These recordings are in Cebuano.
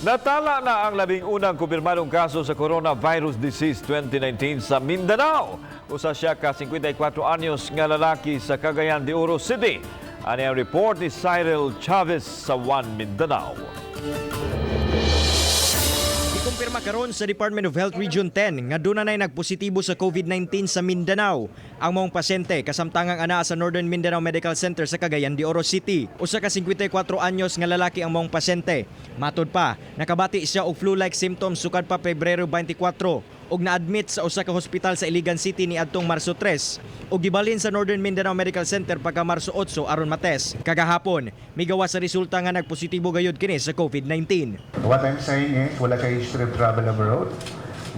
Natala na ang 11 kumpirmadong kaso sa Coronavirus Disease 2019 sa Mindanao. Usa siya ka 54 anyos nga lalaki sa Cagayan de Oro City. Ani ang report ni Cyril Chavez sa One Mindanao. Gikumpirma karon sa Department of Health Region 10 nga duna nay nagpositibo sa COVID-19 sa Mindanao. Ang maong pasyente kasamtangang anaa sa Northern Mindanao Medical Center sa Cagayan de Oro City. Usa ka 54 anyos nga lalaki ang maong pasyente. Matod pa, nakabati siya og flu-like symptoms sukad pa Pebrero 24 ug na-admit sa usa ka hospital sa Iligan City niadtong Marso 3 ug gibalhin sa Northern Mindanao Medical Center pagka Marso 8 aron mates. Kagahapon, migawas sa resulta nga nagpositibo gayud kini sa COVID-19. What I'm saying is, wala siya history of travel abroad,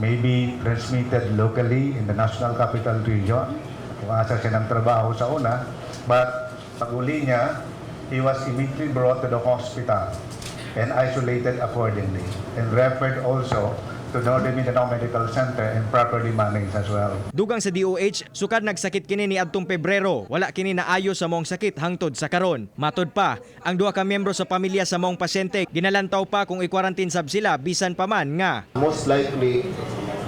maybe transmitted locally in the National Capital Region, kung asa siya ng trabaho sa una. But pag uli niya, he was immediately brought to the hospital and isolated accordingly, and referred also to Northern Mindanao Medical Center and properly managed as well. Dugang sa DOH, sukad nagsakit kini niadtong Pebrero, wala kini naayo sa maong sakit hangtod sa karon. Matod pa, ang duha ka miyembro sa pamilya sa maong pasyente ginalantaw pa kung i-quarantine sab sila bisan pa man nga most likely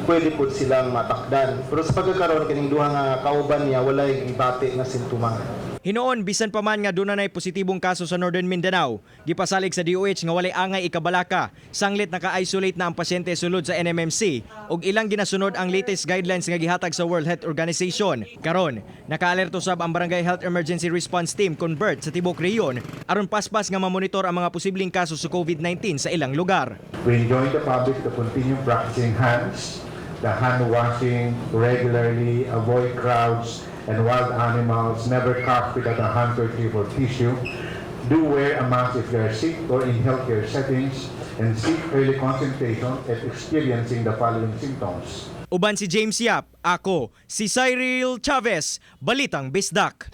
pwede po silang matakdan. Pero sa pagkakaroon, kining duha nga kauban niya walay gibati nga sintoma. Hinuon bisan pa man nga duna nay positibong kaso sa Northern Mindanao, gipasalig sa DOH nga walay angay ikabalaka sanglit naka-isolate na ang pasyente sulod sa NMMC ug ilang ginasunod ang latest guidelines nga gihatag sa World Health Organization. Karon, nakaalerto sab ang Barangay Health Emergency Response Team kon BHERT sa tibok rehiyon aron paspas nga mamonitor ang mga posibleng kaso sa COVID-19 sa ilang lugar. We enjoin the public to continue practicing the hand washing regularly, avoid crowds and wild animals, never cough without a handkerchief or tissue, do wear a mask if you are sick or in healthcare settings, and seek early consultation if experiencing the following symptoms. Uban si James Yap, ako si Cyril Chavez, Balitang Bisdak.